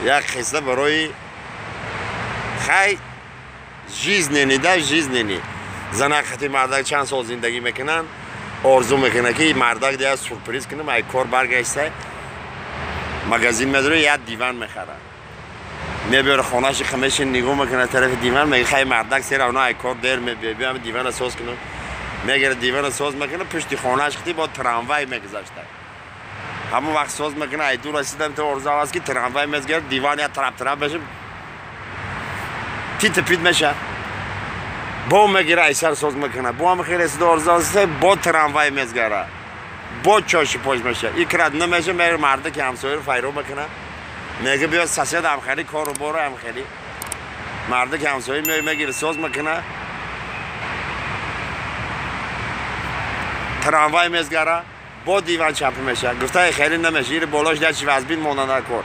Як қисса барои хай жизненный да жизненный. Занак хати мардак чанд сол зиндагӣ мекунанд, орзу мекунад ки мардак дия сюрприз кунам, ай кор баргашта магазин медура, як диван мехарад. Мебиёра хонаши хамешин нигоҳ мекунад тарафи диван, мега хай мардак сера она ай кор дер мебиёд, биям дивана соз кунам. Мегира дивана соз мекунад, пушти хонаш хати бо трамвай мегузашта. Ҳамон вақт соз мекунад, ай дур расидам то орзу аст ки трамвай мезгирад, диван як тараф тараф меша, тит пит меша. Бо мегира айсар соз мекунад, бо ҳам хеле расида орзу аст, бо трамвай мезгара, бо чоши пош меша. Икрад намеша, мегира марда ки ҳамсояро файро мекунад, мега биё сосед ҳам хеле кору боро ҳам хеле. Марда ки ҳамсоя мегира соз мекунад, трамвай мезгара, бо диван чапа меша. Гуфтаи хеле намеша, ири болош дачи вазбин монда кор.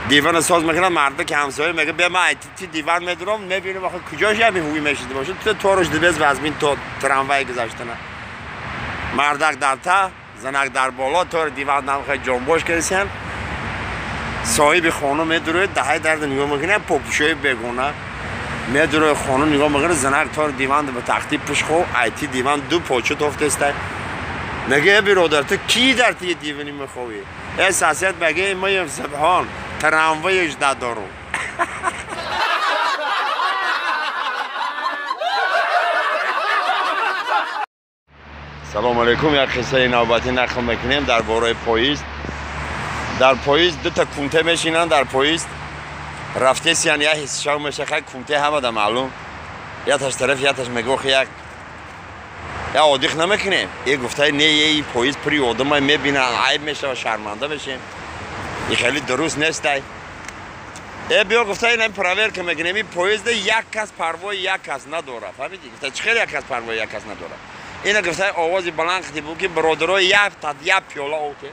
Дивана соз мекунад, марда ки ҳамсоя мега бия ман ти диван медурам, мебинам охир куҷош ҳамин ҳуй мешида бошад, ту тораш дибез вазбин то трамвай гузаштана. Мардак дар та, занак дар боло, тори диван намхай ҷонбош кардисян. Соҳиби хона медурояд, даҳаи дарда нигоҳ мекунад, попушои бегона. Медурояд хона нигоҳ мекунад, занак тори диван ба тахти пушхо, айти диван ду поча тофтеста. Мега биродар, ту ки дар тии дивани меховӣ? Э сосед мега маем субҳон, трамвайш надорум. Салом алейкум, як қиссаи навбатӣ нақл мекунем дар бораи поезд. Дар поезд дута кунте мешинанд, дар поезд рафтесиян, як ҳиссшав меша, хай кунте ҳамада маълум. Яташ тараф, яташ мега охи як я одиқ намекунем. Е гуфтаи не, е поезд пури одамай мебинанд, айб мешава, шарманда мешем. И хеле дуруст нестай. Е биё гуфтаи ин проверка мекунем, ин поезда як кас парвои як кас надорад. Фаҳмидӣ? Гуфта чӣ хеле як кас парвои як кас надорад? Ина гуфтаи овози баланд хати буд ки бародарои як тат як пиёла овте.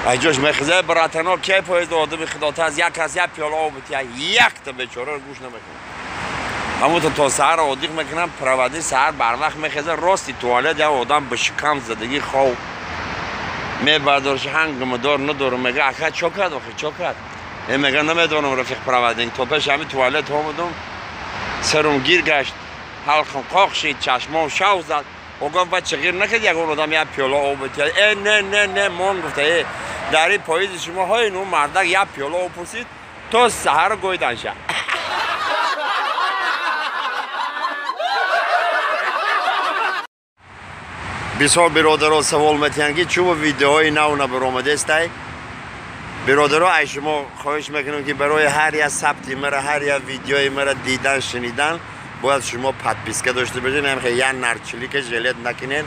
Ай ҷош мехеза братано ки поезд одами худотарс як кас як пиёла об битя, якта бечораро гӯш намекунад. Ҳамон то саҳар одиқ мекунам, проводи саҳар барвақт мехеза, рости туалет як одам ба шикам задагӣ хов мебардорш, ҳангмадор надорам. Мега ака чо кард охи, чо кард? Э мега намедонам рафиқ проводник, то пеш ҳами туалет омадам, сарум гир гашт, ҳалқам қоқ шид, чашмом шав зад. Огам ба чиғир накард ягон одам як пиёла об битя. Э не не не мон гуфта, э дар ин поезди шумо ҳои ну мардак як пиёла об пурсид, то саҳар гойданша. Бисёр биродаро савол метиҳанд ки чӯ видеоҳои нав набаромадестай. Биродаро, ай шумо хоҳиш мекунам ки барои ҳар як сабти мара, ҳар як видеои мара дидан, шунидан бояд шумо подписка дошта бошед. Намехоҳед як нарчилика жилет накунед.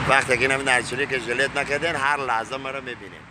Вақте ки нарчилика жилет накарден, ҳар лаҳза мара мебинед.